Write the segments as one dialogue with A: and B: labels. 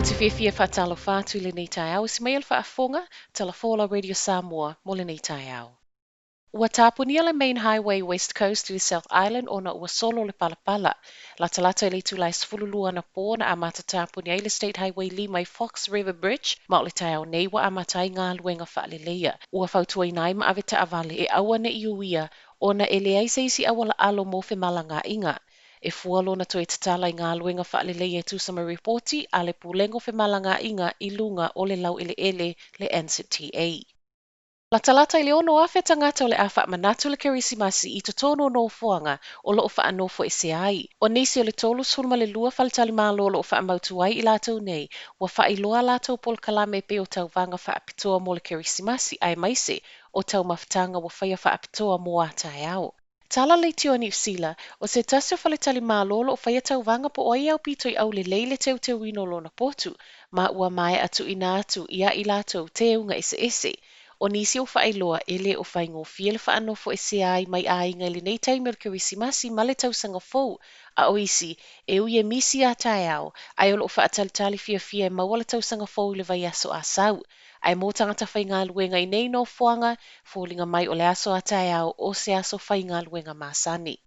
A: Ou te fiafia e faatalofa atu i lenei taeao i si mea o le faafofoga, Tala Folau Radio Samoa mo lenei taeao. Ua tapunia le Main Highway West Coast i le South Island ona ua solo le palapala. Latalata i le itula e 12 anapo na amata tapunia ai le State Highway 5 i Fox River Bridge, ma o le taeao nei ua amata ai galuega faaleleia. Ua fautuaina ai ma ave taavale e aua ne i uia ona e leai se isi auala alo mo femalagaaiga. E fua lona toe tatala i galuega faaleleia e tusa ma ripoti a le Pulega o Femalagaaiga i luga o le laueleele le NZTA. Latalata i le 6,000 tagata o le a faamanatu le Kerisimasi i totonu o nofoaga o loo faanofoesea ai. O nisi o le 32 faletalimalo o loo faamautu ai i latou nei, ua faailoa latou polokalame e pei o tauvaga faapitoa mo le Kerisimasi aemaise o taumafataga ua faia faapitoa mo a taeao. Tala leitio a Niu Sila, o se tasi o faletalimalo o loo faia tauvaga po o ai e aupito i aulelei le teuteuina o lona potu, ma ua maea tuuina atu ia i latou teuga eseese. O nisi o faailoa e le o faigofie le faanofoesea ai mai aiga i lenei taimi o le Kerisimasi ma le tausaga fou, a o isi e ui e misi a taeao, ae o loo faatalitali fiafia e maua le tausaga fou i le vaiaso a sau. Ae mo tagata faigaluega i nei nofoaga, foliga mai o le aso a taeao o se aso faigaluega masani.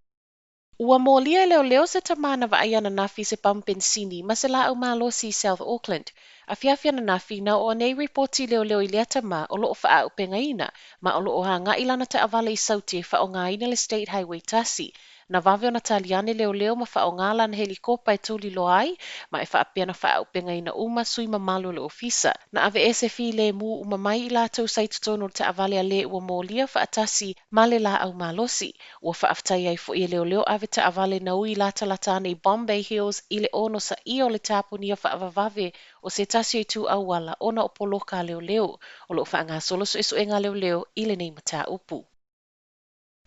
A: Ua molia e leoleo se tama na vaai ananafi i se pamu penisini ma se laau malosi i South Auckland. Afiafi ananafi na oo nei ripoti leoleo i lea tama o loo faaaupegaina ma o loo agai lana taavale i Sauti e faaaogaina le State Highway 1. Na vave ona taliane leoleo ma faaaoga lana helikopa e tuliloa ai ma e faapea na faaaupegaina uma sui mamalu o le ofisa. Na aveese filemu uma mai i latou sa i totonu o le taavale a le ua molia faatasi ma le laau malosi. Ua faafetai ai foi e leoleo ave taavale na ui latalata ane i Bombay Hills i le onosaia o le tapunia faavavave o se tasi o itu auala ona o poloka a leoleo. O loo faagasolo suesuega a leoleo i lenei mataupu.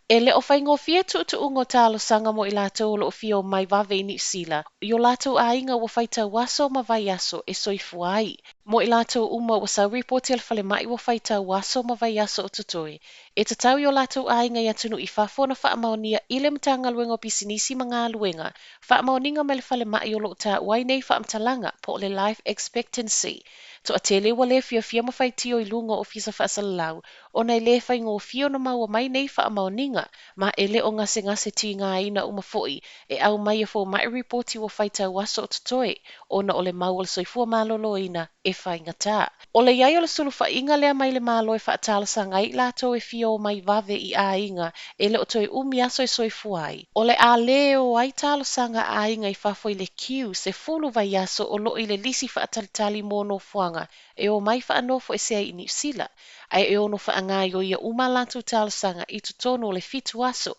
A: E le o faigofie tuutuuga o talosaga mo i latou o loo fia omai vave i Niu Sila i o latou aiga ua faitau aso ma vaiaso e soifua ai. Mo i latou uma ua sau ripoti a le falemai ua faitau aso ma vaiaso o totoe, e tatau i o latou aiga i atunuu i fafo ona faamaonia i le Matagaluega o Pisinisi ma Galuega faamaoniga mai le falemai o loo taua ai nei faamatalaga po o le life expectancy. Toatele ua le fiafia ma faitio i luga o ofisa faasalalau ona e le faigofie ona maua mai nei faamaoniga ma e le o gasegase tigaina uma foi e aumai e fomai ripoti ua faitau aso o totoe ona o le mau o le soifua maloloina e faigata. O le iai o le sulufaiga lea mai le Malo e faatalosaga ai i latou e fia omai vave i aiga e le o toe umi aso e soifua ai. O le a le o ai talosaga a aiga i fafo i le kiu 10 vaiaso o loo i le lisi faatalitali mo nofoaga e omai faanofoesea i Niu Sila, ae e ono faagaoioia uma a latou talosaga i totonu o le 7 aso.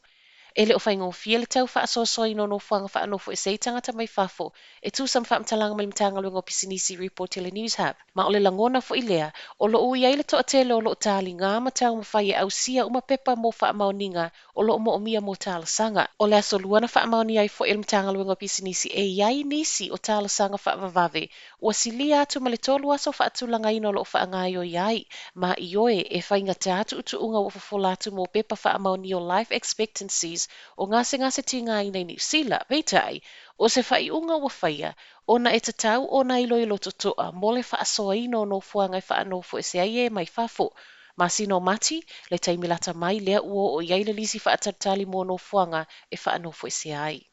A: E le o faigofie le tau faasoasoaina o nofoaga faanofoesea i tagata mai fafo e tusa ma faamatalaga mai le Matagaluega o Pisinisi ripoti a le News Hub. Ma o le lagona foi lea, o loo ui ai le toatele o loo taliga ma taumafai e ausia uma pepa mo faamaoniga o loo moomia mo talosaga. O le aso lua na faamaonia ai foi e le Matagaluega o Pisinisi e iai nisi o talosaga faavavave ua silia atu ma le 3 aso faatulagaina o loo faagaoioi ai, ma ioe e faigata tuutuuga ua fofola atu mo pepa faamaonia o life expectancies o gasegase tigaina i Niu Sila. Peitai, o se faaiuga ua faia, ona e tatau ona iloilo totoa mo le faasoaina o nofoaga e faanofoesea ai e mai fafo. Masina o Mati, le taimi lata mai lea ua oo i ai le lisi faatalitali mo nofoaga e faanofoesea ai.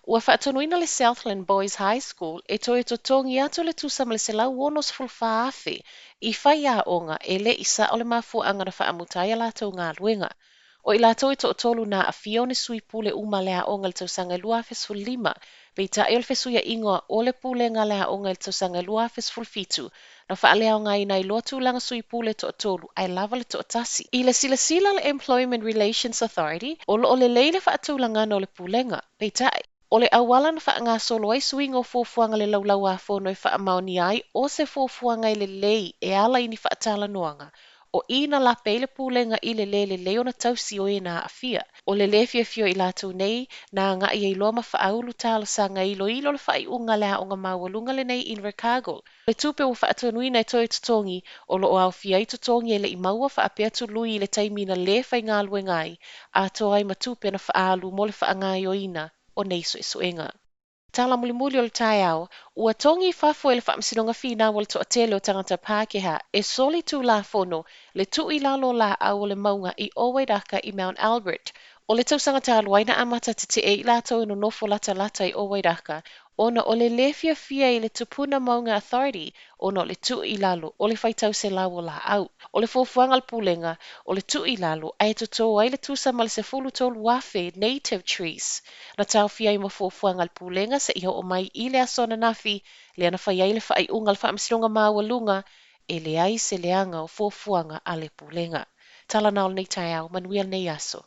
A: Ua faatonuina le Southland Boys High School e toe totogi atu le tusa ma le 164,000 i faiaoga e le i sao le mafuaaga na faamuta ai a latou galuega. O i latou e toatolu na aafia o ni sui pule uma le aoga i le tausaga 2015, peitai o le fesuiaiga o le pulega a le aoga i le tausaga 2017, na faaleaogaina ai loa tulaga sui pule toatolu ae lava le toatasi. I le silasila le Employment Relations Authority, o loo lelei le faatulagana o le pulega, peitai, o le auala na faagasolo ai suiga o fuafuaga le laulau a fono e faamaonia ai o se fuafuaga e lelei e ala i ni faatalanoaga. O i na lape ai le pulega i le le lelei ona tausi o e na aafia. O le le fiafia o i latou nei na agai ai loa ma faaulu talosaga e iloilo le faaiuga a le aoga maualuga lenei i Invercargill. Le tupe ua faatonuina e toe totogi o loo aofia ai totogi e le i maua faapea tului i le taimi na le faigaluega ai, atoa ai ma tupe na faaalu mo le faagaoioiina o nei suesuega. Tala mulimuli o le taeao, ua togi i fafo e le Faamasinoga Finau o le toatele o tagata Pākehā e solitulafono le tuu i lalo o laau o le mauga i Owairaka i Mount Albert. O le tausaga talu ai na amata tetee i latou e nonofo latalata i Owairaka ona o le lē fiafia i le Tupuna Maunga Authority ona o le tuu i lalo o le faitau selau o laau. O le fuafuaga a le Pulega o le tuu i lalo ae toto ai le tusa ma le 13,000 native trees. Na taofia ai ma fuafuaga a le Pulega seia oo mai i le aso ananafi lea na fai ai le faaiuga a le Faamasinoga Maualuga e leai se leaga o fuafuaga a le Pulega. Tala na o lenei taeao, manuia lenei aso.